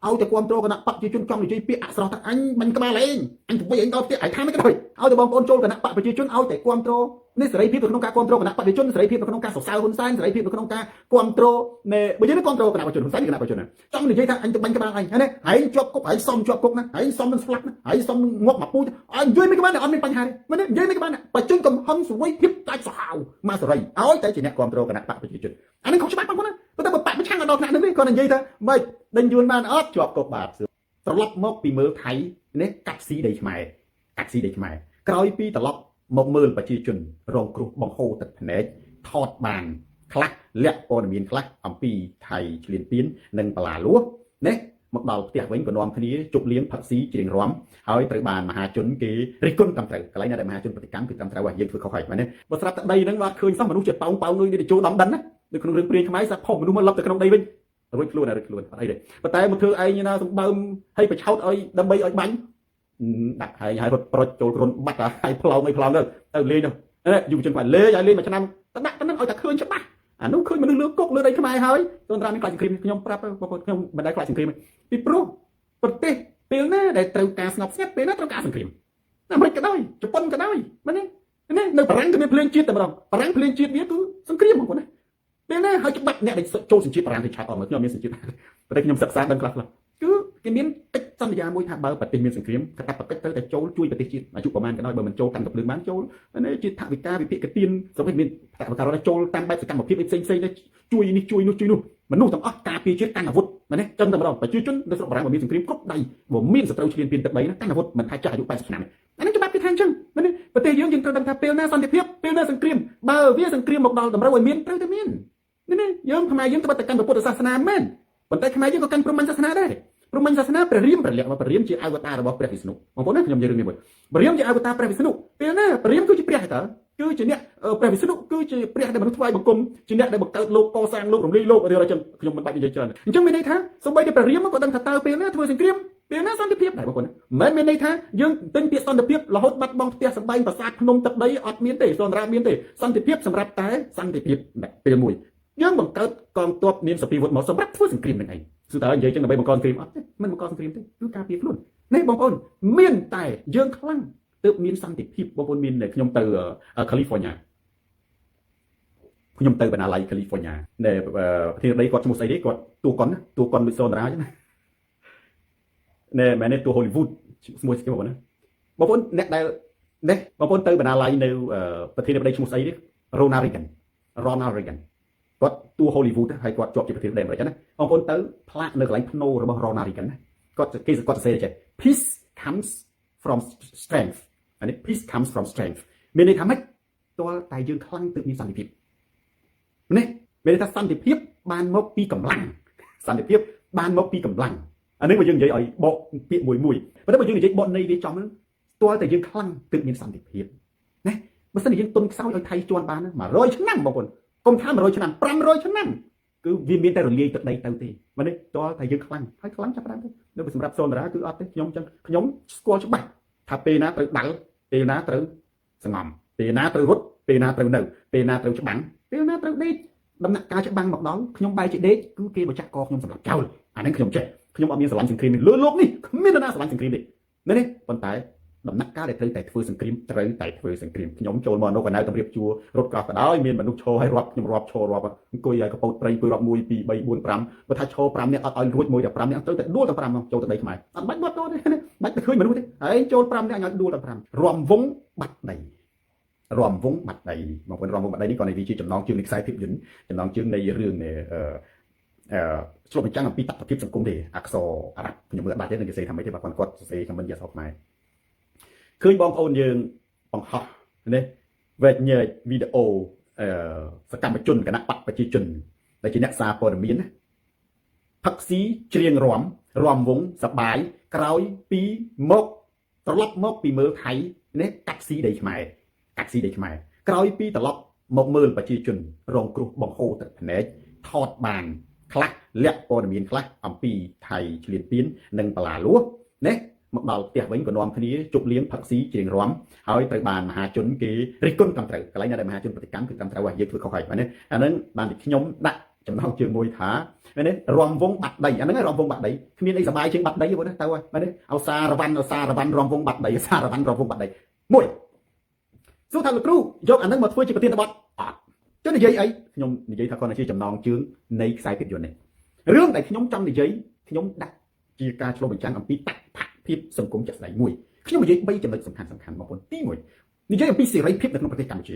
ឲ្យតែគ្រប់គ្រងគណៈបកប្រជាជនចង់និយាយពាក្យអក្សរថាអញបាញ់ក្បាលឯងអញទៅវិញឯងដល់ផ្ទះឯងថាមិនក៏ដោយឲ្យតែបងប្អូនចូលគណៈបកប្រជាជនឲ្យតែគ្រប់គ្រងនេះសេរីភាពនៅក្នុងការគ្រប់គ្រងគណៈបកប្រជាជនសេរីភាពនៅក្នុងការសរសើរហ៊ុនសែនសេរីភាពនៅក្នុងការគ្រប់គ្រងនៃបើយើងគ្រប់គ្រងគណៈបកប្រជាជនហ៊ុនសែនគណៈបកប្រជាជនចង់និយាយថាអញទៅបាញ់ក្បាលឯងហ្នឹងឯងជាប់គុកឯងសុំជាប់គុកណាឯងសុំនឹងស្លាប់ណាឯងសុំនឹងងាប់មកពូជអញនិយាយមិនក៏បានអត់មានបញ្ហាទេមែនទេនិយាយមិនក៏បានប្រជាជនកំហឹងសេរីភាពដាច់សាហាវមកសេរីឲ្យតែជាអ្នកគ្រប់គ្រងគណៈបកប្រជាជនអានេះខុសច្បាប់បងប្អូនណាប៉ុន្តែបើបកប្រឆាំងដល់ថ្នាក់នេះគាត់និយាយថាម៉េចដេញយួនបានអត់ជាប់គុកបាទត្រឡប់មកពីមើលថៃនេះកាត់ស៊ីដីខ្មែរកាត់ស៊ីដីខ្មែរក្រោយពីត្រឡប់មកមើលប្រជាជនរងគ្រោះបង្ហូរទឹកភ្នែកថតបានខ្លះលាក់ព័ត៌មានខ្លះអំពីថៃឈ្លានពាននិងបលាលួសនេះមកដល់ផ្ទះវិញក៏នាំគ្នាជប់លៀងផឹកស៊ីច្រៀងរាំហើយត្រូវបានមហាជនគេរិះគន់ត្រឹមត្រូវកន្លែងណាដែលមហាជនប្រតិកម្មគឺត្រឹមត្រូវហើយយើងធ្វើខុសហើយមែនទេបើស្រាប់តែដីហ្នឹងបាទឃើញសោះមនុស្សជាប៉ោងប៉ោងងើយនេះចូលដំដិនណានៅក្នុងរឿងព្រាងខ្មែរសាផុសមនុស្សមកលឹបទៅក្នុងដីវិញរួចខ្លួនរួចខ្លួនអត់អីទេប៉ុន្តែមកធ្វើឯងណាសម្បើមហើយប្រឆោតឲ្យដើម្បីឲ្យបាញ់ដាក់ហើយហើយរត់ប្រុចចូលក្រុនបាត់ហើយផ្លោងអីផ្លោងទៅទៅលេងទៅយុវជនគាត់លេងឲ្យលេងមួយឆ្នាំទៅដាក់ទៅនឹងឲ្យតែឃើញច្បាស់អានោះឃើញមនុស្សលើគុកលើដីខ្មែរហើយទន្ទ្រាមានខ្លាចសង្គ្រាមខ្ញុំប្រាប់បងប្អូនខ្ញុំមិនដែលខ្លាចសង្គ្រាមពីព្រោះប្រទេសពេលណាដែលត្រូវការស្ងប់ស្ងាត់ពេលណាត្រូវការសង្គ្រាមអាមេរិកក៏ដោយជប៉ុនក៏ដោយមែនទេនេះនៅបារាំងក៏មានភ្លេងជាតិតែម្ដងបារាំងភ្លេងជាតិវាគឺសង្គ្រាមបងប្អូនណាពេលណាហើយច្បាប់អ្នកដែលចូលសញ្ជាតិបារាំងទៅឆាតអស់មើលខ្ញុំមានសញ្ជាតិប្រទេសខ្ញុំសិក្សាដឹងខ្លះខ្លះគឺគេមានកិច្ចសន្យាមួយថាបើប្រទេសមានសង្គ្រាមកាតព្វកិច្ចត្រូវតែចូលជួយប្រទេសជាតិអាយុប្រមាណក៏ដោយបើមិនចូលកាន់កំភ្លើងបានចូលនេះជាថវិកាវិភាគទានស្រុកនេះមានថវិការដ្ឋចូលតាមបែបសកម្មភាពផ្សេងផ្សេងជួយនេះជួយនោះជួយនោះមនុស្សទាំងអស់ការពារជាតិកាន់អាវុធមែនទេចឹងតែម្ដងប្រជាជននៅស្រុកបារាំងបើមានសង្គ្រាមគ្រប់ដៃបើមានសត្រូវឈ្លានពានទឹកដីណាកាន់អាវុធមិនថាចាស់អាយុ80ឆ្នាំអានេះច្បាប់គេថាអញ្ចឹងមែនទេប្រទេសយើងយើងត្រូវដឹងថាពេលណាសន្តិភាពពេលណាសង្គ្រាមបើវាសង្គ្រាមមកដល់តម្រូវឲ្យមានត្រូវតែមាននេះយើងខ្មែរយើងត្បិតតែកាន់ពុទ្ធសាសនាមែនប៉ុន្តែខ្មែរយើងក៏កាន់ព្រហ្មញ្ញសាសនាដែរព្រហ្មញ្ញសាសនាព្រះរាមព្រះលក្សណ៍ព្រះរាមជាអវតាររបស់ព្រះវិស្ណុបងប្អូនណាខ្ញុំនិយាយរឿងនេះមួយព្រះរាមជាអវតារព្រះវិស្ណុពេលណាព្រះរាមគឺជាព្រះតើគឺជាអ្នកព្រះវិស្ណុគឺជាព្រះដែលមនុស្សថ្វាយបង្គំជាអ្នកដែលបង្កើតលោកកសាងលោករំលាយលោករឿងអញ្ចឹងខ្ញុំមិនបាច់និយាយច្រើនអញ្ចឹងមានន័យថាសូម្បីតែព្រះរាមក៏ដឹងថាតើពេលណាធ្វើសង្គ្រាមពេលណាសន្តិភាពដែរបងប្អូនមិនមានន័យថាយើងទិញពាក្យសន្តិភាពរហូតបាត់បង់ផ្ទះសម្បែងប្រាសាទភ្នំទឹកដីអត់មានទេសន្តិភាពមានទេសន្តិភាពសម្រាប់តែសន្តិភាពពេលមួយយើងបង្កើតកងទ័ពមានសព្វាវុធមកសម្រាប់ធ្វើសង្គ្រាមនឹងឯងគឺតើនិយាយចឹងដើម្បីបង្កសង្គ្រាមអត់ទេមិនបង្កសង្គ្រាមទេគឺការពារខ្លួននេះបងប្អូនមានតែយើងខ្លាំងទើបមានសន្តិភាពបងប្អូនមានខ្ញុំទៅកាលីហ្វ័រញ៉ាខ្ញុំទៅបណ្ណាល័យកាលីហ្វ័រញ៉ាដែលប្រធានាធិបតីគាត់ឈ្មោះស្អីទេគាត់តួកុនតួកុនដូចសូនរាចឹងណាណែមែនទេតួ Hollywood ឈ្មោះស្អីបងប្អូនណាបងប្អូនអ្នកដែលនេះបងប្អូនទៅបណ្ណាល័យនៅប្រធានាធិបតីឈ្មោះស្អីទេ Ronald Reagan Ronald Reagan គាត់តួ Hollywood ហើយគាត់ជាប់ជាប្រធានាធិបតីអាមេរិកណាបងប្អូនទៅផ្លាកនៅកន្លែងភ្នោរបស់ Ronald Reagan ណាគាត់គេគាត់សរសេរចេះ "Peace comes from strength" អានេះ "Peace comes from strength" មានន័យថាម៉េចទាល់តែយើងខ្លាំងទើបមានសន្តិភាពនេះមានន័យថាសន្តិភាពបានមកពីកម្លាំងសន្តិភាពបានមកពីកម្លាំងអានេះបើយើងនិយាយឲ្យបកពាក្យមួយមួយប៉ុន្តែបើយើងនិយាយបកន័យវាចំហ្នឹងទាល់តែយើងខ្លាំងទើបមានសន្តិភាពណាបើសិនជាយើងទុនខ្សោយឲ្យថៃជន់បាន100ឆ្នាំបងប្អូនកុំថា100ឆ្នាំ500ឆ្នាំគឺវាមានតែរលាយទឹកដីទៅទេមែនទេទាល់តែយើងខ្លាំងហើយខ្លាំងចាប់ផ្ដើមទៅនៅសម្រាប់សូនតារាគឺអត់ទេខ្ញុំចឹងខ្ញុំស្គាល់ច្បាស់ថាពេលណាត្រូវដាល់ពេលណាត្រូវសងំពេលណាត្រូវរត់ពេលណាត្រូវនៅពេលណាត្រូវច្បាំងពេលណាត្រូវដេកដំណាក់កាលច្បាំងមកដល់ខ្ញុំបែរជាដេកគឺគេមកចាក់កខ្ញុំសម្រាប់ចោលអាហ្នឹងខ្ញុំចេះខ្ញុំអត់មានស្រឡាញ់សង្គ្រាមលើលោកនេះគ្មាននរណាស្រឡាញ់សង្គ្រាមទេមែនទេប៉ុន្តែដំណាក់កាលដែលត្រូវតែធ្វើសង្គ្រាមត្រូវតែធ្វើសង្គ្រាមខ្ញុំចូលមកនោះកណៅតម្រៀបជួររត់កោះក៏ដោយមានមនុស្សឈរឲ្យរាប់ខ្ញុំរាប់ឈររាប់អង្គុយឲ្យកពតព្រៃអង្គុយរាប់1 2 3 4 5បើថាឈរ5នាក់អត់ឲ្យរួចមួយតែ5នាក់ត្រូវតែដួលទាំង5មកចូលទៅដីខ្មែរអត់បាច់បាត់តទេបាច់ទៅឃើញមនុស្សទេហើយចូល5នាក់ឲ្យដួលទាំង5រំវងបាត់ដីរំវងបាត់ដីបងប្អូនរំវងបាត់ដីនេះក៏នៃវាជាចំណងជើងនៃខ្សែភាពយន្តចំណងជើងនៃរឿងនៃអឺអឺឆ្លុះបញ្ចាំងអំពីតថភាពសង្គមទេអក្សរអារ៉ាប់ខ្ញុំមើលអត់បាច់ទេនឹងគេសេថាម៉េចទេបាទគាត់គាត់សរសេរខមមិនជាអក្សរខ្មែរឃើញបងប្អូនយើងបង្ហោះនេះវែកញែកវីដេអូអឺសកម្មជនគណៈបកប្រជាជនដែលជាអ្នកសារព័ត៌មានណាផឹកស៊ីច្រៀងរាំរំវងសបាយក្រោយពីមកត្រឡប់មកពីមើលថៃនេះកាត់ស៊ីដីខ្មែរកាត់ស៊ីដីខ្មែរក្រោយពីត្រឡប់មកមើលប្រជាជនរងគ្រោះបង្ហូរទឹកភ្នែកថតបានខ្លះលាក់ព័ត៌មានខ្លះអំពីថៃឈ្លានពាននិងបលាលួសនេះមកដល់ផ្ទះវិញក៏នាំគ្នាជប់លៀងផឹកស៊ីច្រៀងរាំហើយត្រូវបានមហាជនគេរិះគន់ត្រឹមត្រូវកន្លែងណាដែលមហាជនប្រតិកម្មគឺត្រឹមត្រូវហើយយើងធ្វើខុសហើយបាទនេះអាហ្នឹងបានតែខ្ញុំដាក់ ចំណងជើងមួយថាមែនទេរំវងបាត់ដីអាហ្នឹងរំវងបាត់ដីគ្មានអីសบายជាងបាត់ដីទេបងណាទៅហើយមែនទេអោសារវ៉ាន់អោសារវ៉ាន់រំវងបាត់ដីសារវ៉ាន់រំវងបាត់ដីមួយសួរថាលោកគ្រូយកអាហ្នឹងមកធ្វើជាប្រធានបទអត់ចុះនិយាយអីខ្ញុំនិយាយថាគាត់ជាចំណងជើងនៃខ្សែភាពយន្តនេះរឿងដែលខ្ញុំចង់និយាយខ្ញុំដាក់ជាការឆ្លុះបញ្ចាំងអំពីតថភាពសង្គមជាក់ស្ដែងមួយខ្ញុំនិយាយ3ចំណុចសំខាន់សំខាន់បងប្អូនទី1និយាយអំពីសេរីភាពនៅក្នុងប្រទេសកម្ពុជា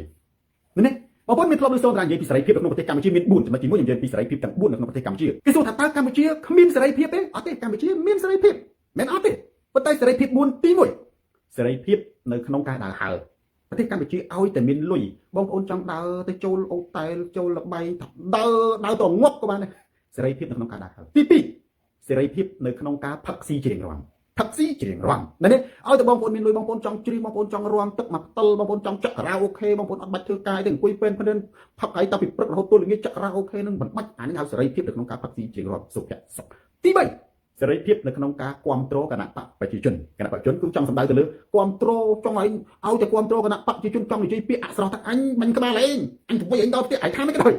មែនទេបងប្អូនមានធ្លាប់ឮសូនថានិយាយពីសេរីភាពនៅក្នុងប្រទេសកម្ពុជាមាន4ចំណុចទី1និយាយពីសេរីភាពទាំង4នៅក្នុងប្រទេសកម្ពុជាគេសួរថាតើកម្ពុជាគ្មានសេរីភាពទេអត់ទេកម្ពុជាមានសេរីភាពមិនអត់ទេប៉ុន្តែសេរីភាព4ទី1សេរីភាពនៅក្នុងការដើរហើរប្រទេសកម្ពុជាឲ្យតែមានលុយបងប្អូនចង់ដើរទៅចូលអូតែលចូលលបែងដើរដើរទៅងាប់ក៏បានដែរសេរីភាពនៅក្នុងការដើរហើរទី2សេរីភាពនៅក្នុងការផឹកស៊ីច្រៀងរាំផឹកស៊ីច្រៀងរាំមែនទេឲ្យតែបងប្អូនមានលុយបងប្អូនចង់ច្រៀងបងប្អូនចង់រាំទឹកមកផ្តិលបងប្អូនចង់ចាក់ការ៉ាអូខេបងប្អូនអត់បាច់ធ្វើកាយទេអង្គុយពេនភ្នែនផឹកឲ្យតែពីព្រឹករហូតទល់ល្ងាចចាក់ការ៉ាអូខេនឹងមិនបាច់អានេះហៅសេរីភាពនៅក្នុងការផឹកស៊ីច្រៀងរាំសុភសុខទី3សេរីភាពនៅក្នុងការគ្រប់គ្រងគណៈបកប្រជាជនគណៈបកប្រជាជនគឺចង់សម្ដៅទៅលើគ្រប់គ្រងចង់ឲ្យឲ្យតែគ្រប់គ្រងគណៈបកប្រជាជនចង់និយាយពាក្យអក្សរថាអញបាញ់ក្បាលឯងអញធ្វើឯងដល់ផ្ទះឯងថាមិនក៏ដោ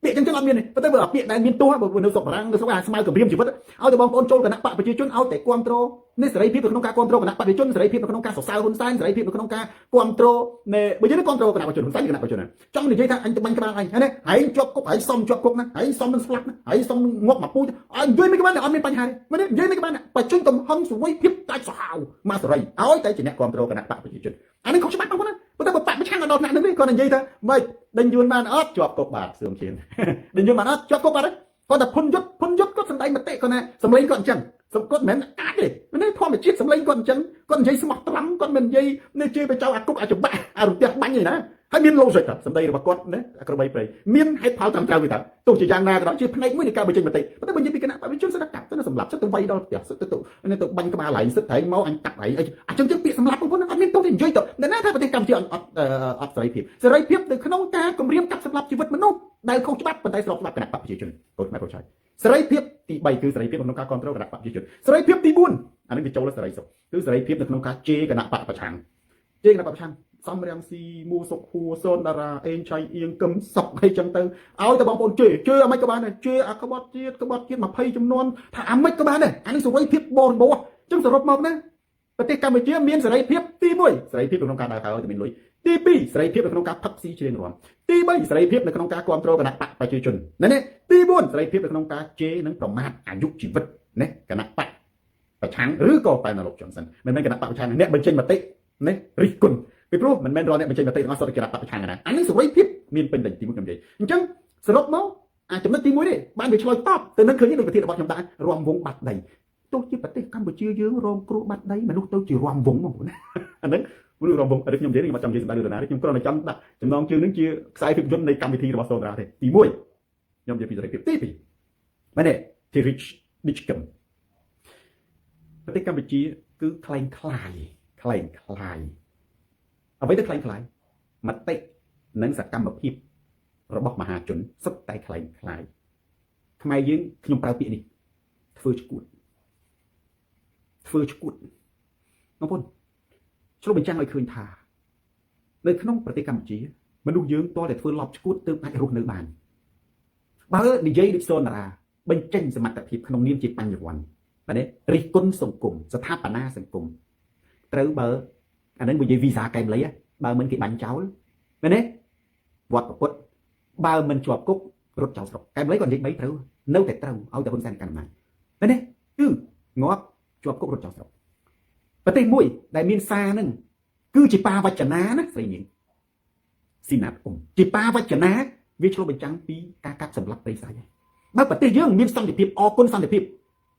យពាក្យចឹងចឹងអត់មានទេប៉ុន្តែបើពាក្យដែលមានទោសបើនៅស្រុកបារាំងនៅស្រុកអាស្មៅគម្រាមជីវិតឲ្យតែបងប្អូនចូលគណៈបកប្រជាជនឲ្យតែគ្រប់គ្រងនេះសេរីភាពនៅក្នុងការគ្រប់គ្រងគណៈបកប្រជាជនសេរីភាពនៅក្នុងការសរសើរហ៊ុនសែនសេរីភាពនៅក្នុងការគ្រប់គ្រងនៃបើយើងគ្រប់គ្រងគណៈបកប្រជាជនហ៊ុនសែនគណៈបកប្រជាជនចង់និយាយថាអញទៅបាញ់ក្បាលឯងហើយណាឯងជាប់គុកឯងសុំជាប់គុកណាឯងសុំនឹងស្លាប់ណាឯងសុំងាប់មកពូជឲ្យនិយាយមិនក៏បានអត់មានបញ្ហាទេមែនទេនិយាយមិនក៏បានបញ្ចេញកំហឹងសវ័យភាពដាច់សាហាវមកសេរីឲ្យតែជាអ្នកគ្រប់គ្រងគណៈបកប្រជាជនអានេះខុសច្បាប់បងប្អូនណាប៉ុន្តែបើបកប្រឆាំងដល់ថ្នាក់នេះគាត់និយាយថាម៉េចដេញយួនបានអត់ជាប់គុកបាទសឿមជាងដេញយួនបានអត់ជាប់គុកបាទគាត់តែភុនយុទ្ធភុនយុទ្ធគាត់សំដែងមតិគាត់ណាសម្លេងគាត់អញ្ចឹងសំគាត់មិនមែនអាចទេនេះធម្មជាតិសម្លេងគាត់អញ្ចឹងគាត់និយាយស្មោះត្រង់គាត់មិននិយាយនេះជេរបចៅអាគុកអាចច្បាក់អារំទះបាញ់ឯណាហើយមាន logic សម្ដីរបស់គាត់ណាក្របីព្រៃមានហេតុផលត្រឹមត្រូវទេតាទោះជាយ៉ាងណាក៏ដោយជាផ្នែកមួយនៃការបញ្ចេញមតិប៉ុន្តែបើនិយាយពីគណៈបព្វជិជនសិតតែកាប់ទៅសម្លាប់សិតទៅវាយដល់ផ្ទះសិតទៅនេះទៅបាញ់ក្បាលឯងសិតតែមកអញកាប់ឯងអញ្ចឹងចឹងពាក្យសម្លាប់បងប្អូនអត់មានទោសទេនិយាយទៅអ្នកណាថាប្រទេសកម្ពុជាអត់អត់សេរីភាពសេរីភាពនៅក្នុងការគម្រាមកាប់សម្លាប់ជីវិតមនុស្សដែលខុសច្បាប់ប៉ុន្តែស្របច្បាប់គណៈបព្វជិជនកូនខ្មែរប្រុសឆៃសេរីភាពទី3គឺសេរីភាពក្នុងការគ្រប់គ្រងគណៈបព្វជិជនសេរីភាពទី4អានេះវាចូលសេរីសុខគឺសេរីភាពនៅក្នុងការជេរគណៈបកប្រឆាំងជេរគណៈបកប្រឆាំងសំរាំងស៊ីមូសុកហួសូនតារាអេងឆៃអៀងកឹមសុកអីចឹងទៅឲ្យតែបងប្អូនជេរជេរអាម៉េចក៏បានដែរជេរអាក្បត់ជាតិក្បត់ជាតិ20ចំនួនថាអាម៉េចក៏បានដែរអានេះសេរីភាពបរិបូរណ៍ចឹងសរុបមកណាប្រទេសកម្ពុជាមានសេរីភាពទី1សេរីភាពក្នុងការដើរហើរឲ្យតែមានលុយទី2សេរីភាពនៅក្នុងការផឹកស៊ីច្រៀងរាំទី3សេរីភាពនៅក្នុងការគ្រប់គ្រងគណៈបកប្រជាជនណានេះទី4សេរីភាពនៅក្នុងការជេរនិងប្រមាថអាយុជីវិតណាគណៈបកប្រឆាំងឬក៏បែនលោកចនសិនមិនមែនគណៈបកប្រឆាំងអ្នកបញ្ចេញមតិនេះរិះគន់ពីព្រោះមិនមែនរាល់អ្នកបញ្ចេញមតិទាំងអស់សុទ្ធតែគណៈបកប្រឆាំងណាអានេះសេរីភាពមានពេញលេញទី1ខ្ញុំនិយាយអញ្ចឹងសរុបមកអាចំណុចទី1នេះបានវាឆ្លើយតបទៅនឹងឃើញដូចប្រធានរបស់ខ្ញុំដាក់រំវងបាត់ដីទោះជាប្រទេសកម្ពុជាយើងរងគ្រោះបាត់ដីមនុស្សទៅជារំវងហ្មងអាហ្នឹងមនុស្សរំវងខ្ញុំនិយាយខ្ញុំអត់ចង់និយាយសម្ដៅលើណាទេខ្ញុំគ្រាន់តែចង់ដាក់ចំណងជើងនឹងជាខ្សែភាពយន្តនៃកម្មវិធីរបស់សូនតារាទេទី1ខ្ញុំនិយាយពីសេរីភាពទី2មែនទេ Rich Dichcom ប្រទេសកម្ពុជាគឺក្លែងក្លាយក្លែងក្លាយអ្វីទៅក្លែងក្លាយមតិនិងសកម្មភាពរបស់មហាជនសុទ្ធតែក្លែងក្លាយខ្មែរយើងខ្ញុំប្រើពាក្យនេះធ្វើឈួតធ្វើឈួតបងប្អូនឆ្លុះបញ្ចាំងឲ្យឃើញថានៅក្នុងប្រទេសកម្ពុជាមនុស្សយើងតតែធ្វើលប់ឈួតទើបអាចរស់នៅបានបើនិយាយដូចសូនតារាបញ្ចេញសមត្ថភាពក្នុងនាមជាបញ្ញវន្តបាទនេះរិះគន់សង្គមស្ថាបនាសង្គមត្រូវបើអានឹងនិយាយវីសាកែមលីបើមិនគេបាញ់ចោលមែនទេវត្តពុទ្ធបើមិនជាប់គុករត់ចោលស្រុកកែមលីគាត់និយាយ3ត្រូវនៅតែត្រូវឲ្យតែហ៊ុនសែនកាន់អំណាចមែនទេគឺងាប់ជាប់គុករត់ចោលស្រុកប្រទេសមួយដែលមានសារនឹងគឺជាបាវចនាណាស្រីនាងស៊ីណាត់អ៊ុំជាបាវចនាវាឆ្លុះបញ្ចាំងពីការកាប់សម្លាប់ព្រៃផ្សៃហើយបើប្រទេសយើងមានសន្តិភាពអគុណសន្តិភាព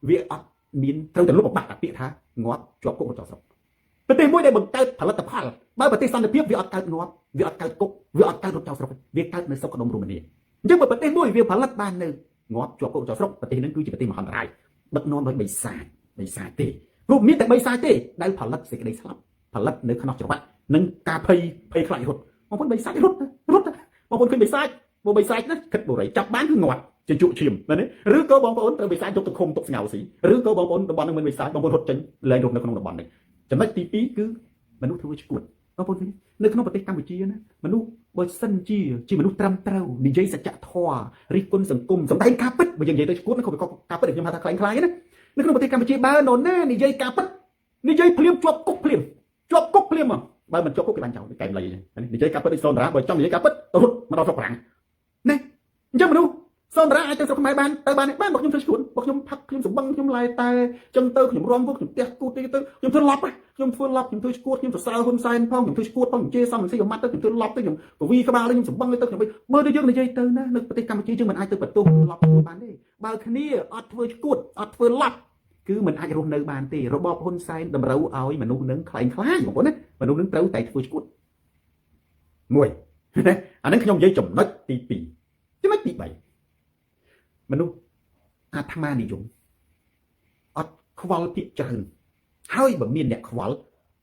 វាអត់មានត្រូវតែលុបបំបាត់អាពាក្យថាងាប់ជាប់គុករត់ចោលស្រុកប្រទេសមួយដែលបង្កើតផលិតផលបើប្រទេសសន្តិភាពវាអត់កើតងាប់វាអត់កើតគុកវាអត់កើតរត់ចោលស្រុកវាកើតនៅសុខដុមរមនាអញ្ចឹងបើប្រទេសមួយវាផលិតបាននៅងាប់ជាប់គុកចោលស្រុកប្រទេសហ្នឹងគឺជាប្រទេសមហន្តរាយដឹកនាំដោយបិសាចបិសាចទេព្រោះមានតែបិសាចទេដែលផលិតសេចក្តីស្លាប់ផលិតនៅក្នុងច្រវាក់និងការភ័យភ័យខ្លាចរត់បងប្អូនបិសាចរត់រត់បងប្អូនឃើញបិសាចបងបិសាចណាគិតបុរីចាប់បានគឺងាប់ជាជក់ឈាមមែនទេឬក៏បងប្អូនត្រូវបិសាចយកទៅឃុំទុកស្ងោស៊ីឬក៏បងប្អូនតំបន់នឹងមានបិសាចបងប្អូនរត់ចេញលែងរស់នៅក្នុងតំបន់នេះចំណុចទី2គឺមនុស្សធ្វើឈួត បងប្អូននៅក្នុងប្រទេសកម្ពុជាណាមនុស្សបើសិនជាជាមនុស្សត្រឹមត្រូវនិយាយសច្ចធម៌រិះគន់សង្គមសម្ដែងការពិតបើយើងនិយាយទៅឈួតក៏ការពិតខ្ញុំហៅថាខ្លែងខ្លាយណានៅក្នុងប្រទេសកម្ពុជាបើនរណានិយាយការពិតនិយាយភ្លាមជាប់គុកភ្លាមជាប់គុកភ្លាមមកបើមិនជាប់គុកគេបាញ់ចោលកែមលៃនិយាយការពិតដូចសូនតារាបើចង់និយាយការពិតរត់មកដល់ស្រុកប្រាំងណាអញ្ចឹងមនុស្សសូនតារាអាចទៅស្រុកខ្មែរបានទៅបានបានបើខ្ញុំធ្វើឈួតបើខ្ញុំផឹកខ្ញុំសម្បឹងខ្ញុំឡែតែចឹងទៅខ្ញុំរំវខ្ញុំផ្ទះគូតទៅខ្ញុំធ្វើឡប់ខ្ញុំធ្វើឡប់ខ្ញុំធ្វើឈួតខ្ញុំសរសើរហ៊ុនសែនផងខ្ញុំធ្វើឈួតផងខ្ញុំជេរសំរងស៊ីអាម៉ាត់ទៅខ្ញុំធ្វើឡប់ទៅខ្ញុំកវីក្បាលខ្ញុំសម្បឹងទៅខ្ញុំមើលទៅយើងនិយាយទៅណានៅប្រទេសកម្ពុជាយើងមិនអាចទៅបន្ទោសឡប់បានទេបើគ្នាអត់ធ្វើឈួតអត់ធ្វើឡប់គឺមិនអាចរស់នៅបានទេរបបហ៊ុនសែនតម្រូវឲ្យមនុស្សនឹងខ្លែងខ្លាយបងប្អូនណាមនុស្សនឹងត្រូវតែធ្វើឈួតមួយណាអានឹងខ្ញុំនិយាយចំណុចទី2ចំណុចទី3មនុស្សអាត្មានិយមអត់ខ្វល់ភាកច្រើនហើយបើមានអ្នកខ្វល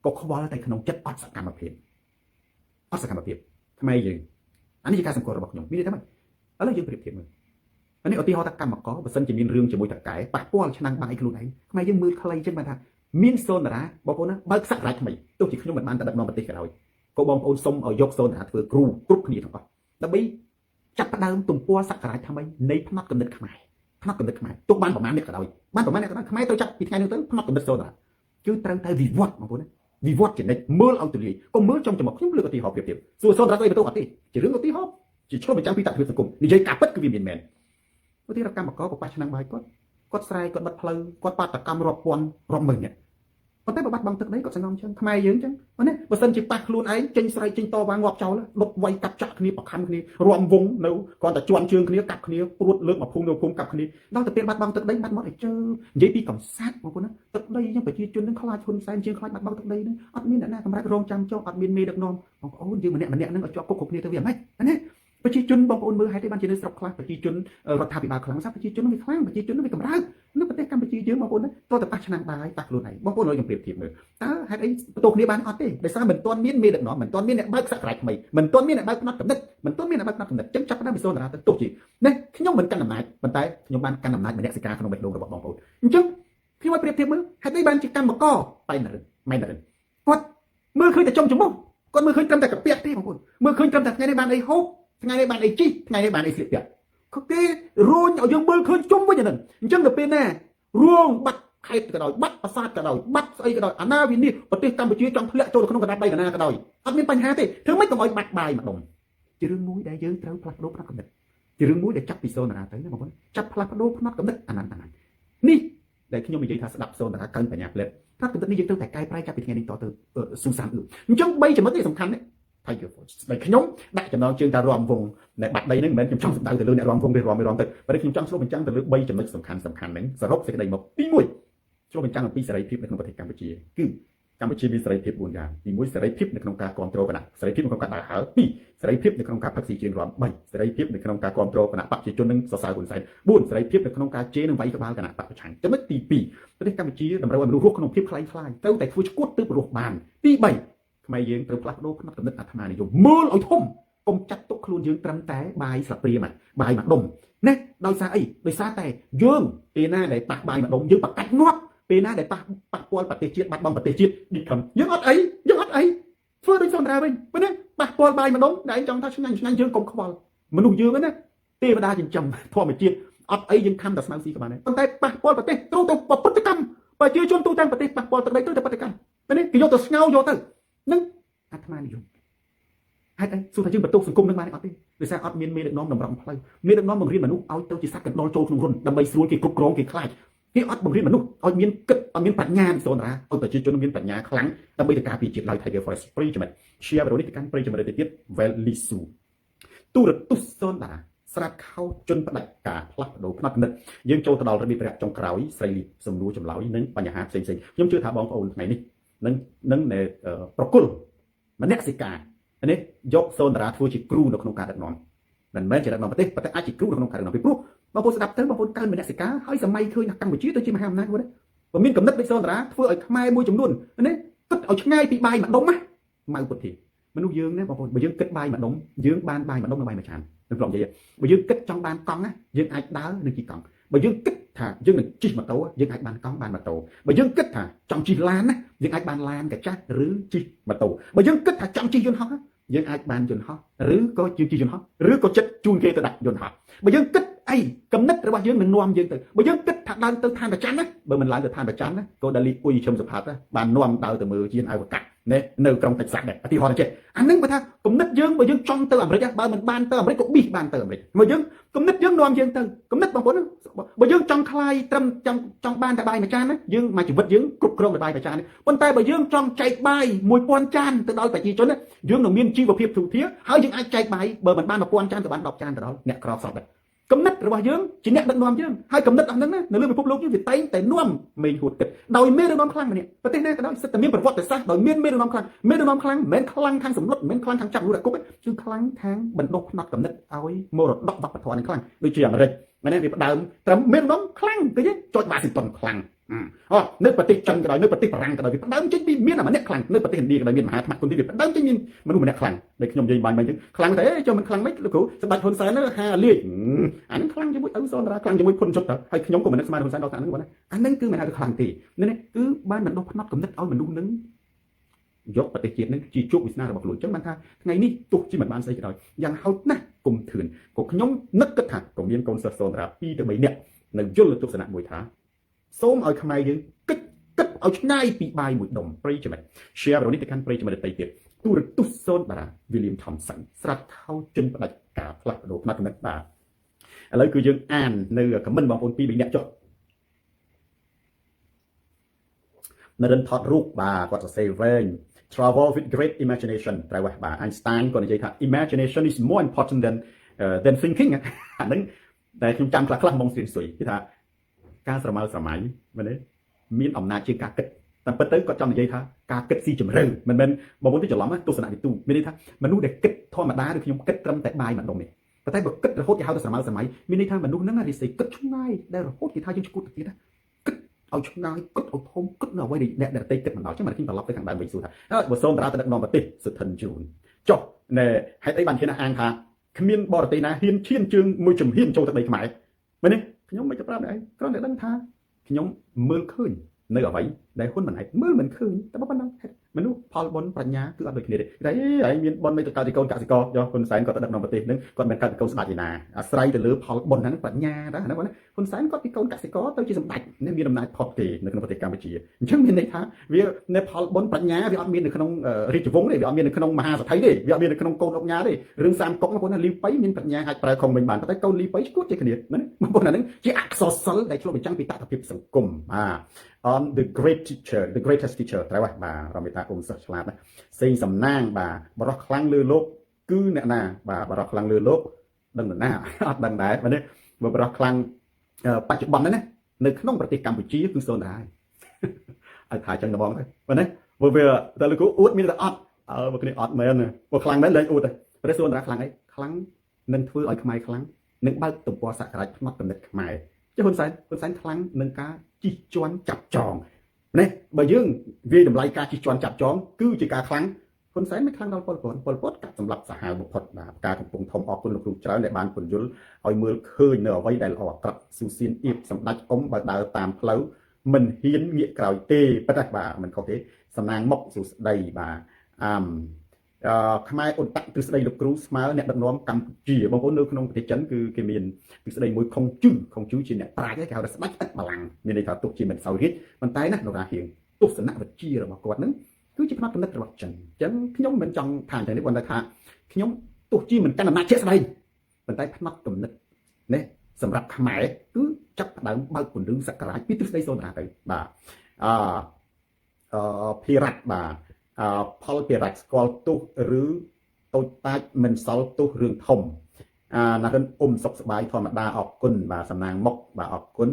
់ក៏ខ្វល់តែក្នុងចិត្តអត់សកម្មភាពអត់សកម្មភាពខ្មែរយើងអានេះជាការសង្កត់របស់ខ្ញុំមានន័យថាម៉េចឥឡូវយើងប្រៀបធៀបមើលអានេះឧទាហរណ៍ថាកម្មករបើសិនជាមានរឿងជាមួយតកែប៉ះពាល់ឆ្នាំងបាយខ្លួនឯងខ្មែរយើងមើលខ្លីចឹងបានថាមានសូនតារាបងប្អូនណាបើកសក្តារថ្មីទោះជាខ្ញុំមិនបានទៅដឹកនាំប្រទេសក៏ដោយក៏បងប្អូនសុំឲ្យយកសូនតារាធ្វើគ្រូគ្រប់គ្នាទាំងអស់ដើម្បីចាប់ផ្ដើមទំព័រសក្តារថ្មីនៃផ្នត់គំនិតខ្មែរផ្នត់គំនិតខ្មែរទោះបានប្រមាណអ្នកក៏ដោយបានប្រមាណអ្នកក៏ដោយខ្មែរត្រូវចាប់ពីថ្ងៃនេះទៅផ្នត់គំនិតសូនតារាគឺត្រូវតែវិវត្តបងប្អូនណាវិវត្តចំណិចមើលឲ្យទូលាយកុំមើលចំចំខ្ញុំលើកឧទាហរណ៍ប្រៀបធៀបសួរសូនតារាស្អីបន្ទោសអត់ទេជារឿងឧទាហរណ៍ជាឆ្លុះបញ្ចាំងពីតភាពសង្គមនិយាយការពិតគឺវាមានមែនឧទាហរណ៍កម្មករក៏ប៉ះឆ្នាំងបាយគាត់គាត់ស្រែកគាត់បិទផ្លូវគាត់បាតកម្មរាប់ពាន់រាប់ម៉ឺននាក់ប៉ុន្តែបើបាត់បង់ទឹកដីគាត់សងំចឹងខ្មែរយើងចឹងណាបើសិនជាប៉ះខ្លួនឯងចេញស្រែកចេញតវ៉ាងាប់ចោលដុតវាយកាប់ចាក់គ្នាប្រខំគ្នារំវងនៅគ្រាន់តែជន់ជើងគ្នាកាប់គ្នាព្រួតលើកមកភូមិនៅភូមិកាប់គ្នាដល់ទៅពេលបាត់បង់ទឹកដីបាត់មកឲ្យជើនិយាយពីកំសាត់បងប្អូនណាទឹកដីចឹងប្រជាជននឹងខ្លាចហ៊ុនសែនជាងខ្លាចបាត់បង់ទឹកដីនឹងអត់មានអ្នកណាកម្រិតរងចាំចុះអត់មានមេដឹកនាំបងប្អូនយើងម្នាក់ម្នាក់នឹងឲ្យជាប់គុកគ្រប់គ្នាទៅវាមិនណាប្រជាជនបងប្អូនមើលហេតុអីបានជានៅស្រុកខ្លះប្រជាជនរដ្ឋាភិបាលខ្លាំងសាប្រជាជនវាខ្លាំងប្រជាជនវាកម្រើកនៅប្រទេសកម្ពុជាយើងបងប្អូនណាតើតែប៉ះឆ្នាំងបាយប៉ះខ្លួនឯងបងប្អូនឲ្យខ្ញុំប្រៀបធៀបមើលតើហេតុអីបន្ទោសគ្នាបានអត់ទេដោយសារមិនទាន់មានមេដឹកនាំមិនទាន់មានអ្នកបើកសក្តារថ្មីមិនទាន់មានអ្នកបើកផ្នត់កំណត់មិនទាន់មានអ្នកបើកផ្នត់កំណត់ចឹងចាប់ផ្ដើមពីសូនតារាទៅទោះជានេះខ្ញុំមិនកាន់អំណាចប៉ុន្តែខ្ញុំបានកាន់អំណាចមនសិការក្នុងបេះដូងរបស់បងប្អូនអញ្ចឹងខ្ញុំឲ្យប្រៀបធៀបមើលហេតុអីបានជាកម្មករបែនរិនម៉ែនរិនគាត់មើលឃើញតែចំច្មុះគាត់មើលឃើញត្រឹមតែកាពះទេបងប្អូនមើលឃើញត្រឹមតែថ្ងៃនេះបានអីហូបថ្ងៃនេះបានអីជីថ្ងៃនេះបានអីស្លៀកពាក់គេរុញឲ្យយើងមើលឃើញជុំវិញអាហ្នឹងអញ្ចឹងដល់ពេលណារួងបាត់ខេតក៏ដោយបាត់ប្រាសាទក៏ដោយបាត់ស្អីក៏ដោយអាណាវិនិច្ឆ័យប្រទេសកម្ពុជាចង់ធ្លាក់ចូលក្នុងកណ្ដាប់ដៃកណាក៏ដោយអត់មានបញ្ហាទេធ្វើម៉េចកុំឲ្យបាត់បាយម្ដុំជារឿងមួយដែលយើងត្រូវផ្លាស់ប្ដូរផ្នត់គំនិតជារឿងមួយដែលចាប់ពីសូនតារាទៅណាបងប្អូនចាប់ផ្លាស់ប្ដូរផ្នត់គំនិតអាណានអាណាននេះដែលខ្ញុំនិយាយថាស្ដាប់សូនតារាកើនបញ្ញាផ្លែតផ្នត់គំនិតនេះយើងត្រូវតែកែប្រែចាប់ពីថ្ងៃនេះតទៅស៊ូសានអឿអញ្ចឹង3ចំណុចនេះសំខាន់នេះ Tiger Force ដែលខ្ញុំដាក់ចំណងជើងថារំវងនៅបាត់ដីហ្នឹងមិនមែនខ្ញុំចង់សម្ដៅទៅលើអ្នករំវងទេរំមិនរំទៅប៉ុន្តែខ្ញុំចង់ឆ្លុះបញ្ចាំងទៅលើ3ចំណុចសំខាន់សំខាន់ហ្នឹងសរុបសេចក្តីមកទី1ឆ្លុះបញ្ចាំងអំពីសេរីភាពនៅក្នុងប្រទេសកម្ពុជាគឺកម្ពុជាមានសេរីភាព4យ៉ាងទី1សេរីភាពនៅក្នុងការគ្រប់គ្រងគណៈសេរីភាពនៅក្នុងការដើរហើរ2សេរីភាពនៅក្នុងការផឹកស៊ីច្រៀងរាំ3សេរីភាពនៅក្នុងការគ្រប់គ្រងគណៈបក្សប្រជាជននិងសរសើរហ៊ុនសែន4សេរីភាពនៅក្នុងការជេរនិងវាយក្បាលគណៈបក្សប្រឆាំងចំណុចទី2ប្រទេសកម្ពុជាតម្រូវឲ្យមនុស្សរស់ក្នុងភាពខ្លែងខ្លាយត្រូវតែធ្វើឈួតទើបរស់បានទី3ខ្មែរយើងត្រូវផ្លាស់ប្ដូរផ្នត់គំនិតអាត្មានិយមមើលឲ្យធំកុំចាត់ទុកខ្លួនយើងត្រឹមតែបាយស្លាបព្រាមបាយមួយដុំណាដោយសារអីដោយសារតែយើងពេលណាដែលប៉ះបាយមួយដុំយើងប្រកាច់ងាប់ពេលណាដែលប៉ះប៉ះពាល់ប្រទេសជាតិបាត់បង់ប្រទេសជាតិឌីខំយើងអត់អីយើងអត់អីធ្វើដូចសន្តាវិញប៉ុន្តែប៉ះពាល់បាយមួយដុំដែលឯងចង់ថាឆ្ងាញ់ឆ្ងាញ់យើងកុំខ្វល់មនុស្សយើងណាទេវតាចិញ្ចឹមធម្មជាតិអត់អីយើងខំតែស្មៅស៊ីក៏បានដែរប៉ុន្តែប៉ះពាល់ប្រទេសត្រូវទៅប្រព្រឹត្តកម្មប្រជាជនទូទាំងប្រទេសប៉ះពាល់ទឹកដីត្រូវតែប្រតិកម្មនេះគេយកទៅស្ងោយកទៅនឹងអាត្មានិយមហេតុអីសួរថាយើងបន្ទោសសង្គមនឹងបានអត់ទេដោយសារអត់មានមេដឹកនាំតម្រង់ផ្លូវមេដឹកនាំបង្រៀនមនុស្សឲ្យទៅជាសត្វកណ្ដុរចូលក្នុងរុនដើម្បីស្រួលគេគ្រប់គ្រងគេខ្លាចគេអត់បង្រៀនមនុស្សឲ្យមានគិតឲ្យមានប្រាជ្ញាសូនតារាឲ្យប្រជាជនមានប្រាជ្ញាខ្លាំងដើម្បីទៅការពារជាតិឡើយ Tiger Forest ប្រិយមិត្ត share វីដេអូនេះទៅកាន់ប្រិយមិត្តទៅទៀត Well Lisu ទូរទស្សន៍សូនតារាស្រាប់ខោជនផ្ដាច់ការផ្លាស់ប្ដូរផ្នត់គំនិតយើងចូលទៅដល់របៀបរយៈចុងក្រោយស្រីលីសំណួរចម្លើយនិងបញ្ហាផ្សេងៗខ្ញុំជឿថាបងប្អូនថ្ងៃនេះនឹងនឹងប្រគល់មនសិការនេះយកសូនតារាធ្វើជាគ្រូនៅក្នុងការដឹកនាំមិនមែនជាដឹកនាំប្រទេសប៉ុន្តែអាចជាគ្រូនៅក្នុងការដឹកនាំពីព្រោះបងប្អូនស្ដាប់ទៅបងប្អូនកើនមនសិការហើយសម័យឃើញថាកម្ពុជាទៅជាមហាអំណាចមួយដែរបើមានកំណត់ដូចសូនតារាធ្វើឲ្យខ្មែរមួយចំនួននេះគិតឲ្យឆ្ងាយពីបាយម្ដុំណាម៉ៅពុទ្ធាមនុស្សយើងណាបងប្អូនបើយើងគិតបាយម្ដុំយើងបានបាយម្ដុំនិងបាយមួយចានខ្ញុំធ្លាប់និយាយបើយើងគិតចង់បានកង់ណាយើងអាចដើរនឹងជិះកង់ បើយើងគិតថាយើងនឹងជិះម៉ូតូយើងអាចបានកង់បានម៉ូតូបើយើងគិតថាចង់ជិះឡានណាយើងអាចបានឡានកញ្ចាស់ឬជិះម៉ូតូបើយើងគិតថាចង់ជិះយន្តហោះយើងអាចបានយន្តហោះឬក៏ជិះយន្តហោះឬក៏ចិត្តជូនគេទៅដាក់យន្តហោះបើយើងគិតអីកំណត់របស់យើងនឹងនាំយើងទៅបើយើងគិតថាដើរទៅឋានប្រច័នណាបើមិនឡើងទៅឋានប្រច័នណាក៏ដាលីអ៊ុយឈឹមសុផាតបាននាំដើរទៅមើលជាអវកាសនេះនៅក្រុងតិចសាក់ដែរឧទាហរណ៍ចេះអានឹងបើថាគំនិតយើងបើយើងចង់ទៅអាមេរិកបើមិនបានទៅអាមេរិកក៏ប៊ីសបានទៅអាមេរិកបើយើងគំនិតយើងនាំយើងទៅគំនិតបងប្អូនបើយើងចង់ខ្លាយត្រឹមចង់ចង់បានតែបាយមួយចានណាយើងមួយជីវិតយើងគ្រប់គ្រងតែបាយមួយចានប៉ុន្តែបើយើងចង់ចែកបាយ1000ចានទៅដល់ប្រជាជនយើងនឹងមានជីវភាពទូធាហើយយើងអាចចែកបាយបើមិនបាន1000ចានទៅបាន10ចានទៅដល់អ្នកក្រសពដែរគំនិតរបស់យើងជាអ្នកដឹកនាំយើងហើយគំនិតអស់ហ្នឹងណានៅលើពិភពលោកយើងវាតែងតែនាំមេហួតគិតដោយមេដឹកនាំខ្លាំងម្នាក់ប្រទេសណាក៏ដោយសិតតែមានប្រវត្តិសាស្ត្រដោយមានមេដឹកនាំខ្លាំងមេដឹកនាំខ្លាំងមិនមែនខ្លាំងខាងសម្លុតមិនមែនខ្លាំងខាងចាប់មនុស្សដាក់គុកទេគឺខ្លាំងខាងបណ្ដុះផ្នត់គំនិតឲ្យមរតកវប្បធម៌នឹងខ្លាំងដូចជាអាមេរិកមែនទេវាផ្ដើមត្រឹមមេដឹកនាំខ្លាំងឃើញទេចចវ៉ាស៊ីនតោនខ្លាំងអូនៅប្រទេសចិនក៏ដោយនៅប្រទេសបារាំងក៏ដោយវាផ្ដើមចេញពីមានតែម្នាក់ខ្លាំងនៅប្រទេសឥណ្ឌាក៏ដោយមានមហាត្មៈគុណទីវាផ្ដើមចេញមានមនុស្សម្នាក់ខ្លាំងដែលខ្ញុំនិយាយបាញ់មិញចឹងខ្លាំងតែចុះមិនខ្លាំងមិនលោកគ្រូសម្ដេចហ៊ុនសែនហាលាយអាហ្នឹងខ្លាំងជាមួយឪសនរាខ្លាំងជាមួយភុនជុតទៅហើយខ្ញុំក៏មិននឹកស្មានហ៊ុនសែនដល់ថ្នាក់ហ្នឹងបងណាអាហ្នឹងគឺមិនហៅថាខ្លាំងទេនេះគឺបានបណ្ដុះផ្នត់គំនិតឲ្យមនុស្សនឹងយកប្រទេសជាតិនឹងជាជោគវាសនារបស់ខ្លួនអញ្ចឹងបានថាថ្ងៃនេះទោះជាមិនបានស្អីក៏ដោយយ៉ាងហោចណាស់គុំធឿនក៏ខ្ញុំនឹកគិតថាក៏មានកូនសិស្សសូនរា2ទៅ3នាក់នៅយល់ទស្សនៈមួយថាសូមឲ្យខ្មែរយើងគិតគិតឲ្យឆ្ងាយពីបាយមួយដុំប្រិយមិត្ត share វីដេអូនេះទៅកាន់ប្រិយមិត្តដទៃទៀតទូរទស្សន៍សូនបារា William Thompson ស្រាប់ថោជនផ្ដាច់ការផ្លាស់ប្ដូរផ្នត់គំនិតបាទឥឡូវគឺយើងអាននៅ comment បងប្អូន2 3នាក់ចុះនរិនថតរូបបាទគាត់សរសេរវែង travel with great imagination ត្រូវហើយបាទ Einstein គាត់និយាយថា imagination is more important than thinking អាហ្នឹងតែខ្ញុំចាំខ្លះខ្លះហ្មងស្រៀងស្រួយគឺថាការស្រមើស្រមៃមែនទេមានអំណាចជាងការគិតតាមពិតទៅគាត់ចង់និយាយថាការគិតស៊ីជម្រៅមិនមែនបងប្អូនទៅច្រឡំទស្សនវិទូមានន័យថាមនុស្សដែលគិតធម្មតាឬខ្ញុំគិតត្រឹមតែបាយម្ដុំនេះប៉ុន្តែបើគិតរហូតគេហៅថាស្រមើស្រមៃមានន័យថាមនុស្សហ្នឹងរិស័យគិតឆ្ងាយដែលរហូតគេថាយើងឈួតទៅទៀតណាគិតឲ្យឆ្ងាយគិតឲ្យធំគិតនៅអ្វីដែលអ្នកដទៃគិតមិនដល់ចឹងមកខ្ញុំត្រឡប់ទៅខាងដើមវិញសួរថាបើសូមតារាទៅដឹកនាំប្រទេសសុធិនជូនចុះណែហេតុអីបានហ៊ានអះអាងថាគ្មានបរទេសណាហ៊ានឈានជើងមួយជំហានចូលទឹកដីខ្មែរមែនទេខ្ញុំមិនទៅប្រាប់អ្នកឯងគ្រាន់តែដឹងថាខ្ញុំមើលឃើញនៅអ្វីដែលហ៊ុនម៉ាណែតមើលមិនឃើញតែប៉ុណ្ណឹងមនុស្សផលបុណ្យប្រាជ្ញាគឺអត់ដូចគ្នាទេតែឯងមានបុណ្យមិនទៅកើតជាកូនកសិករយកហ៊ុនសែនគាត់ទៅដឹកនាំប្រទេសហ្នឹងគាត់មិនកើតជាកូនស្ដេចឯណាអាស្រ័យទៅលើផលបុណ្យហ្នឹងប្រាជ្ញាដែរហ្នឹងណាហ៊ុនសែនគាត់ពីកូនកសិករទៅជាសម្ដេចនេះមានអំណាចផុតគេនៅក្នុងប្រទេសកម្ពុជាអញ្ចឹងមានន័យថាវានៅផលបុណ្យប្រាជ្ញាវាអត់មាននៅក្នុងរាជវង្សទេវាអត់មាននៅក្នុងមហាសេដ្ឋីទេវាអត់មាននៅក្នុងកូនអុកញ៉ាទេរឿងសាមកុកបងប្អូនណាលីប៉ៃមានប្រាជ្ញាអាចប្រើខុងវិញបានតែកូនលីប៉ៃឈួតជាគ្នាណាបងប្អូនអាហ្នឹងជាអក្សរសិល្ប៍ដែលឆ្លុះបញ្ចាំងពីតថភាពសង្គមបាទ on the great teacher, the greatest teacher ត្រូវហើយបាទរមេតាអ៊ុំសិស្សឆ្លាតណាសេងសំណាងបាទបរោះខ្លាំងលើលោកគឺអ្នកណាបាទបរោះខ្លាំងលើលោកដឹងនរណាអត់ដឹងដែរបាទនេះបើបរោះខ្លាំងបច្ចុប្បន្ននេះណានៅក្នុងប្រទេសកម្ពុជាគឺសូនដែរឲ្យថាចឹងត្មងទៅបាទនេះបើវាតែលោកគ្រូអួតមានតែអត់អើបើគ្នាអត់មែនបើខ្លាំងមែនលែងអួតទេព្រះសូនតាខ្លាំងអីខ្លាំងនឹងធ្វើឲ្យខ្មែរខ្លាំងនឹងបើកទំព័រសក្តារផ្នត់កំណត់ខ្មែរចុះហ៊ុនសែនហ៊ុនសែនខ្លាំងនឹងការជិះជាន់ចាប់ចងនេះបើយើងវាយតម្លៃការជិះជាន់ចាប់ចងគឺជាការខ្លាំងហ៊ុនសែនមិនខ្លាំងដល់ប៉ុលពតប៉ុលពតកាត់សម្លាប់សាហាវបំផុតបាទការកំពុងធំអរគុណលោកគ្រូច្រើនដែលបានពន្យល់ឲ្យមើលឃើញនៅអ្វីដែលល្អអាក្រក់ស៊ូសៀនអៀបសម្ដេចអ៊ំបើដើរតាមផ្លូវមិនហ៊ានងាកក្រោយទេប៉ិតបាទមិនខុសទេសំណាងមុខសួស្ដីបាទអឹមអឺខ្មែរអ៊ុនតាក់ទ្រឹស្ដីលោកគ្រូស្មើអ្នកដឹកនាំកម្ពុជាបងប្អូននៅក្នុងប្រទេសចិនគឺគេមានទ្រឹស្ដីមួយខុងជឺខុងជឺជាអ្នកប្រាជ្ញគេហៅថាស្ដេចឥតបលាំងមានន័យថាទុកជាមិនសោយរាជប៉ុន្តែណានរាហៀងទស្សនវិជ្ជារបស់គាត់នឹងគឺជាផ្នត់គំនិតរបស់ចិនអញ្ចឹងខ្ញុំមិនចង់ថាអញ្ចឹងនេះប៉ុន្តែថាខ្ញុំទោះជាមិនកាន់អំណាចជាក់ស្ដែងប៉ុន្តែផ្នត់គំនិតនេះសម្រាប់ខ្មែរគឺចាប់ផ្ដើមបើកពន្លឺសក្តារពីទ្រឹស្ដីសូនតាទៅបាទអឺភិរ៉ាត់បាទអឺផលភិរ៉ាត់ស្គាល់ទោសឬតូចតាចមិនសល់ទោសរឿងធំអាណារិនអ៊ុំសុខសบายធម្មតាអរគុណបាទសំណាងមុខបាទអរគុណ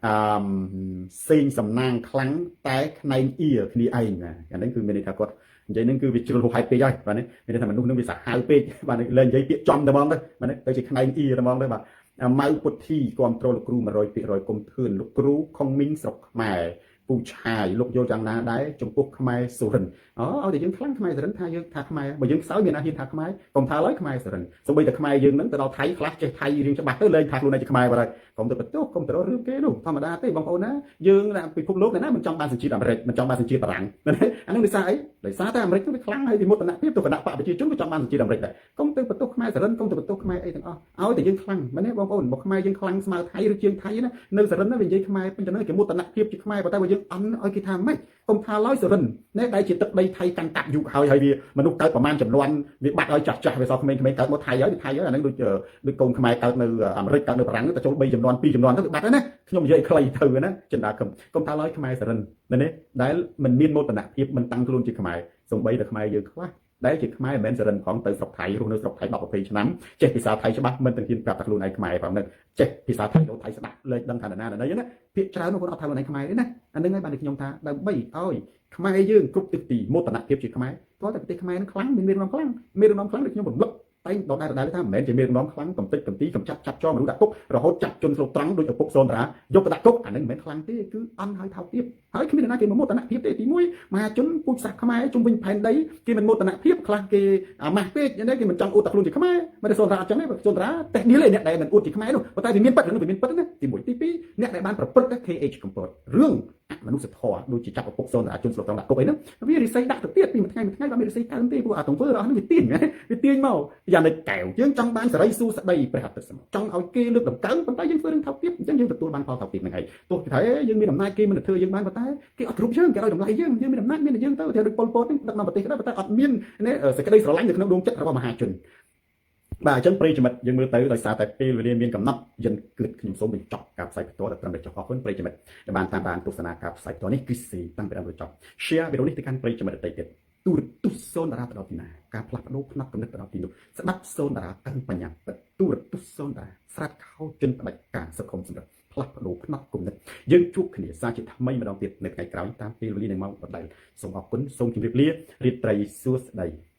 អឺសេងសំណាងខ្លាំងតែខ្នែងអៀគ្នាឯងណាអានេះគឺមានន័យថាគាត់និយាយនឹងគឺវាជ្រុលហួសហេតុពេកហើយបាទនេះមានន័យថាមនុស្សនឹងវាសាហាវពេកបាទលែងនិយាយពាក្យចំតែហ្មងទៅបាទនេះទៅជាខ្នែងអៀតែហ្មងទៅបាទម៉ៅពុទ្ធីគ្រប់គ្រងលោកគ្រូ100%គុំធឿនលោកគ្រូខុងមីងស្រុកខ្មែរ ពូឆាយលោកយល់យ៉ាងណាដែរចំពោះខ្មែរសុរិនអូឲ្យតែយើងខ្លាំងខ្មែរសុរិនថាយើងថាខ្មែរបើយើងខ្សោយមានអាហ៊ានថាខ្មែរកុំថាឡើយខ្មែរសុរិនសូម្បីតែខ្មែរយើងនឹងទៅដល់ថៃខ្លះចេះថៃរៀងច្បាស់ទៅលែងថាខ្លួនឯងជាខ្មែរបាត់ហើយកុំទៅបន្ទោសកុំទៅរករឿងគេនោះធម្មតាទេបងប្អូនណាយើងពិភពលោកណាមិនចង់បានសញ្ជាតិអាមេរិកមិនចង់បានសញ្ជាតិបារាំងអានឹងដោយសារអីដោយសារតែអាមេរិកវាខ្លាំងហើយវិមោទនភាពទៅគណៈបកប្រជាជនក៏ចង់បានសញ្ជាតិអាមេរិកដែរកុំទៅបន្ទោសខ្មែរសុរិនកុំទៅបន្ទោសខ្មែរអីទាំងអស់ឲ្យតែយើងខ្លាំងមែនទេបងប្អូនបើខ្មែរយើងខ្លាំងស្មើថៃឬជាងថៃណានៅសុរិនណាវានិយាយខ្មែរពេញទៅគេមោទនភាពជាខ្មែរប៉ុន្តែបើយើងអន់ឲ្យគេថាម៉េចកុំថាឡើយសុរិននេះដែលជាទឹកដីថៃកាន់កាប់យូរហើយហើយវាមនុស្សកើតប្រមាណចំនួនវាបាត់ឲ្យចាស់ចាស់វាសល់ក្មេងៗកើតមកថៃហើយវាថៃហើយអាហ្នឹងដូចដូចកូនខ្មែរកើតនៅអាមេរិកកើតនៅបារាំងទៅចូល3ចំនួន2ចំនួនទៅវាបាត់ហើយណាខ្ញុំនិយាយខ្លីទៅណាចិន្តាកុំកុំថាឡើយខ្មែរសុរិននេះដែលមិនមានមោទនភាពមិនតាំងខ្លួនជាខ្មែរសំបីតែខ្មែរយើងខ្លះដែលជាខ្មែរមិនមែនសរិនផងទៅស្រុកថៃរស់នៅស្រុកថៃ10 20ឆ្នាំចេះភាសាថៃច្បាស់មិនទាំងហ៊ានប្រាប់តែខ្លួនឯងខ្មែរផងនឹងចេះភាសាថៃលោថៃស្ដាប់លេខដឹងថាណាណាណាភាគច្រើននោះគាត់អត់ថាខ្លួនឯងខ្មែរទេណាអានឹងហើយបានតែខ្ញុំថាដើម្បីឲ្យខ្មែរយើងគ្រប់ទិសទីមោទនភាពជាខ្មែរទាល់តែប្រទេសខ្មែរនឹងខ្លាំងមានមេដឹកនាំខ្លាំងមេដឹកនាំខ្លាំងដូចខ្ញុំរំលឹកតែងដដែលដដែលថាមិនមែនជាមេដឹកនាំខ្លាំងកំតិចកំទីកំចាត់ចាប់ចងមនុស្សដាក់គុករហូតចាប់ជនស្លូតត្រង់ដូចឪពុកសូនតារាយកទៅដាក់គុកអានឹងមិនមែនខ្លាំងទេគឺអន់ហើយថោកទាបហើយគ្មាននរណាគេមោទនភាពទេទី1មហាជនពូជសាសន៍ខ្មែរជុំវិញផែនដីគេមិនមោទនភាពខ្លះគេអាម៉ាស់ពេកនេះគេមិនចង់អួតតែខ្លួនជាខ្មែរមិនទេសូនតារាអត់ចឹងទេសូនតារាតេះឌីលឯអ្នកដែលមិនអួតជាខ្មែរនោះប៉ុន្តែវាមានពិតរឿងវាមានពិតណាទី1ទី2អ្នកដែលបានប្រព្រឹត្ត KH កំពតរឿងអមនុស្សធម៌ដូចជាចាប់ឪពុកសូនតារាជនស្លូតត្រង់ដាក់គុកអីហ្នឹងវារិស័យដាក់ទៅទៀតពីមួយថ្ងៃមួយថ្ងៃបើមានរិស័យកើនទេព្រោះអាទង្វើរបស់ហ្នឹងវាទាញវាទាញមកយ៉ាងនេះកែវយើងចង់បានសេរីសួស្តីព្រះអតិសមចង់ឲ្យគេលើកតម្កើងប៉ុន្តែយើងធ្វើរឿងថោកទាបអញ្ចឹងយើងទទួលបានផលថោកទាបហ្នឹងឯងទោះគេថាយើងមានអំណាចគេមិនធ្វើយើងបានប៉ុន្តែគេអត់គ្រប់យើងគេឲ្យតម្លៃយើងយើងមានអំណាចមានតែយើងទៅតែដូចប៉ុលពតហ្នឹងដឹកនាំប្រទេសក៏ដោយប៉ុន្តែអត់មានសេចក្តីស្រឡាញ់នៅក្នុងដួងចិត្តរបស់មហាជនបាទអញ្ចឹងប្រិយមិត្តយើងមើលទៅដោយសារតែពេលវេលាមានកំណត់យិនគិតខ្ញុំសូមបញ្ចប់ការផ្សាយផ្ទាល់ដល់ត្រឹមតែចុះអរគុណប្រិយមិត្តដែលបានតាមដានទស្សនាការផ្សាយផ្ទាល់នេះគឺស៊ីតាំងពីដើមដល់ចប់ share វីដេអូនេះទៅកាន់ប្រិយមិត្តដទៃទៀតទូរទស្សន៍សូនតារាទៅដល់ទីណាការផ្លាស់ប្ដូរផ្នត់គំនិតទៅដល់ទីនោះស្ដាប់សូនតារាកើបញ្ញាពិតទូរទស្សន៍សូនតារាស្រាតខោជនផ្ដាច់ការសុខុមសម្រាប់ផ្លាស់ប្ដូរផ្នត់គំនិតយើងជួបគ្នាសាជាថ្មីម្ដងទៀតនៅថ្ងៃក្រោយតាមពេលវេលានឹងម៉ោងដដែលសូមអរគុណសូមជម្រាបលារាត្រីសួស្តី។